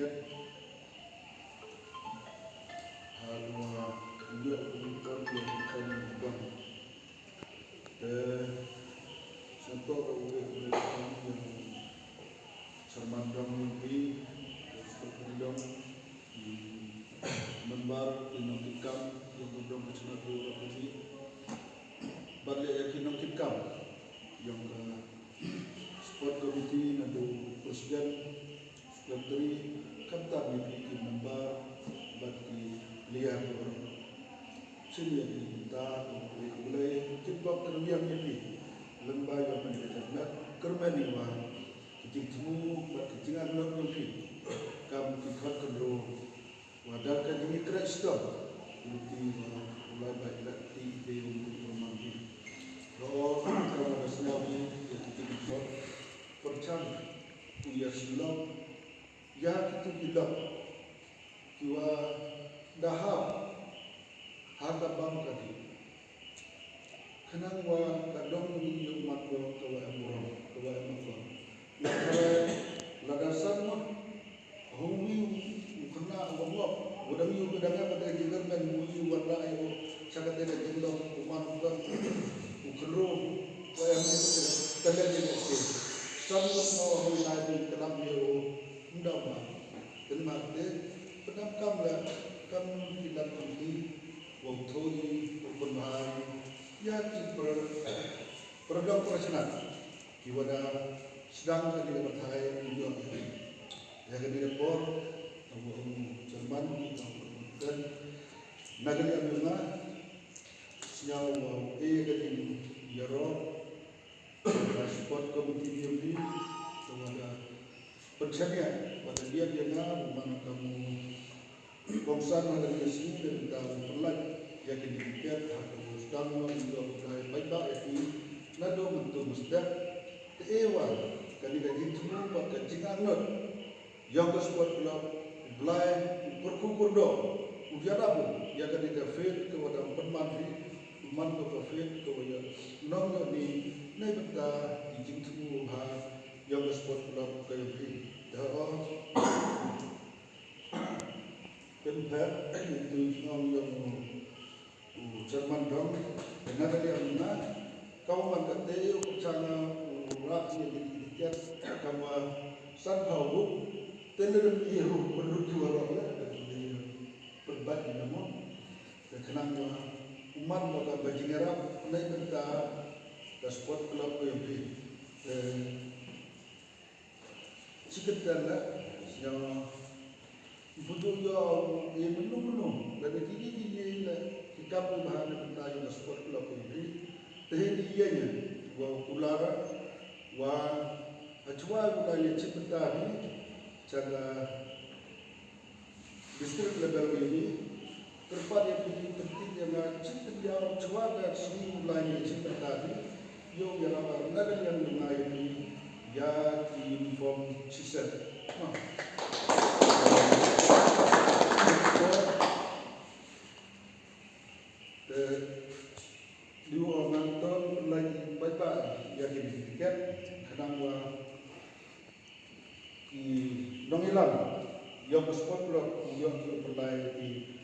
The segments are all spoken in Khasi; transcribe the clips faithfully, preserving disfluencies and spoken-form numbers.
tiket. Haba ngi ïoh ka jingkyrmen ïa ka jingkyrmen. Te sngewthuh ka uwei uwei ka kam ïa u chairman dong ïa phi, u secretary dong, i member, i nongkitkam ïa u dong ka chnat ruh ïa phi. Bad leh ïa ki nongkitkam ïa ka sport committee, naduh president, secretary, khamtam ïa phi ki member bad ki player baroh. Sien ïa ki bynta U Blei, kin bok kyrwiang ïa phi lyngba ïa U Blei, kyrmen ïa wa ki jingthmu bad ki jingangnud jong phi, kam ki khot khynroo. Wa da ka jingïakren shitom, lynti wa u lai bad lynti ite u mut u mang hi. Ro ka wa da sñiaw hi ïa ki jingïakren pyrchang u ïa shlok ïa kitu ki lok ki wa da hap ha ka bam ka dih. Khnang wa ka dong ïa u mat ko ka wa em burom, ka wa em burom. Lada san ngut, hynñiew u khynnah u bangok, u dang ïa u dang ïa ka dei jingkyrmen, u ïa u wan la ïa u, sha ka dei ka jinglong, u man u ka, u khynroo, wa em ïa u ka dei ka dei. San ngut mo hynñiew lai jingkyrmen ïa u, ym da ma. Kynmaw te, pyndonkam la, kam ki lad kam ki, Wa u thoh i, wa u pynbha i, ïa ki pyrshah, pyrshah, pyrshah ki wa da sdang ka dei ka batai u ïoh ïa ka dei ka por, wa u chairman ki wa u pynbha na ka dei ka nga, sñiaw wa u e ka dei ïaroh, ka sport committee ni, wa da pynshaniah, wa da ïa nga, wa man ka mu Kongsan ha ka sngi ka bynta u pynlait ïa kine ki tiket ha ka sdang u ïoh u dei paidbah ïa ki naduh mynta mynstep. Te e wa kane ka jingthmu bad ka jingangnud ïa ka sport club, u Blai u kyrkhu kyrdoh u ïarap ïa kane ka field ka wa dang pynman hi, u man ka field ka wa ïa nong ïa ni na bynta ki jingthmu ha ïa ka sport club ka ïa phi. Te o Pynpher, itu jingong ïa u, u chairman dong, na ka liang na, ka wa man ka te u chang u rak ïa ki tiket, ka wa san phaw bu, te le ïa u pynlut ki wa rok le, pynbat ïa mo. Te khnang wa, u man wa ka ba jingïarap, na bynta ka sport club ka ïa phi. Te Shi kyntien la, sñiaw, pynduh ïa u, ïa mynno mynno, lada kine kine la, ki kam ki bha na bynta ïa u sport club u Ri. Te hi ïa ïa, wa u kular, wa, hachwa u la ïa chim bynta hi, cha ka District level uni, kyrpad ïa phi, pynthikna ïa nga, chim pynïaw, chwa ka sngi u lai ïa chim pynta phi, ïoh ïa raba, na ka liang jong nga ïa phi, ïa ki uniform shisien. Ma. Te, dei u ong ngan ton, pynlait paidbah, ïa ki tiket, khnang wa, Ki nongïalam, ïa ka sport club, ïa ki pynlait ki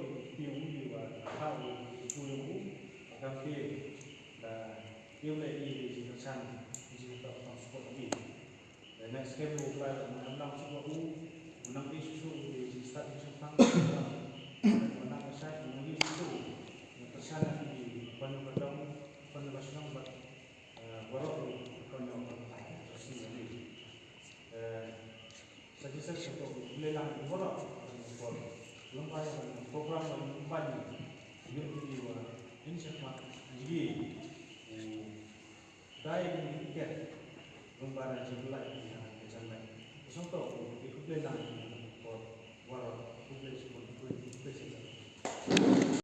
ki pynïoh u, ki wa thaw u, ki pynïoh u, ka phi la ïoh leh ïa ki jingkyrshan, ki jingkyrshan support ïa ki. The next step u apply la nang lang shuh u, u nang ïa shuh shuh ki jingstad jingshemphang, u nang kyrshan, u nang ïa shuh shuh, u nang kyrshan ïa ki, ban ba dang, ban ba shnong, ban, eh, waroh u kon ïa u kon phai, to si ïa ki. Eh, Sa ki sek sek u khublei lang ïa waroh, por lem bad ïa program lem bad ïa ki wa in sek mat ïa ki. Dei ki ket lem bad ïa ki lai ïa ki janai. Song to u khublei lang ïa